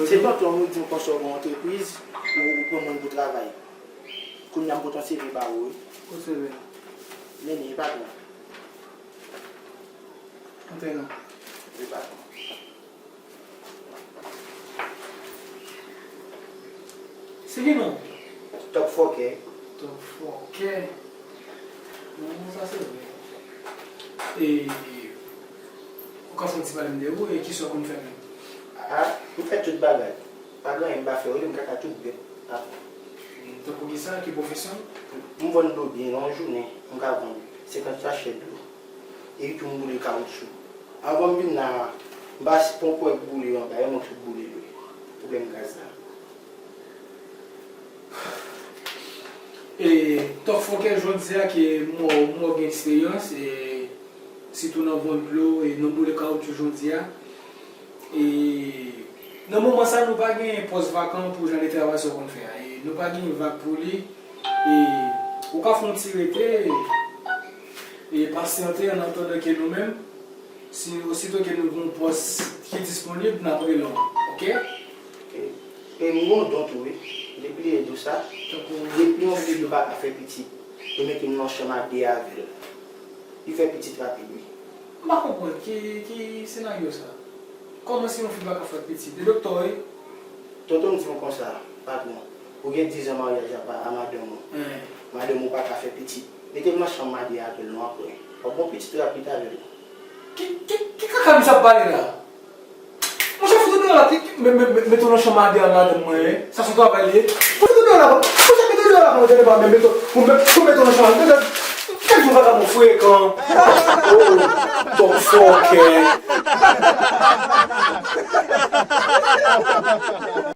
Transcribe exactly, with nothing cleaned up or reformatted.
Se tonton nou di m konsa w gen yon antrepriz, ou, ou pran moun pou travay. Kounye a m pote yon C V ba ou, wi. Kot C V a? Men li, patwon. Antre non. Wi, patwon. Se ki non? Top Fòkè. Top Fòkè. Non, sa se vre. E, ou ka fè yon ti pale m de ou e kisa w konn fè menm? A, m fè tout bagay. Pa gen anyen m pa fè, ou di m ka fè tout bèt. A. Tankou kisa, ki pwofesyon? M vann dlo byen, nan yon jounen, m ka vann senkant sachè dlo. Epi tou m boule kawotchou. Anvan m vin la, m pase pran yon kwèk boule anba, e mwen ki boule l, wi. Pwoblèm gaz la. E, Top Fòkè, jodi a ke m wè w, m wè w gen eksperyans, e, sitou nan vann dlo, e, nan boule kawotchou jodi a. E, nan moman sa, nou pa gen pòs vakan pou jan de travay sa w konn fè a. E, nou pa gen vag pou li. E, ou ka fè yon ti rete, e, pasyante an atandan ke nou menm, si, osito ke nou gen yon pòs ki disponib, n ap rele w, oke? E, e m gen yon don tou, wi. Depi li e di w sa, tankou depi yon fi pa ka fè pitit, yo mete m nan chanm a de avè l. Li fè pitit rapid, wi. M pa konprann ki, ki senaryo sa. Kòman si yon fi pa ka fè pitit? E doktè w ye? Tonton m di m konsa, patwon, ou gen diz an maryaj apa a madanm ou. Madanm ou pa ka fè pitit. Mete m nan chanm a de avè l non apre. W ap gen yon pitit rapid avè l. Ki, ki, ki kaka misye ap pale la? Monchè, fout deyò la, ki, ki, me, me, me, mete w nan chanm a de a madanm mwen, sa se yon travay li ye. Fout deyò la, monchè, mete deyò la, mwen tande pa, men mete, pou mete, pou mete w nan chanm a de, mete, kèk jou vagabon frekan. Oh, Top Fòkè.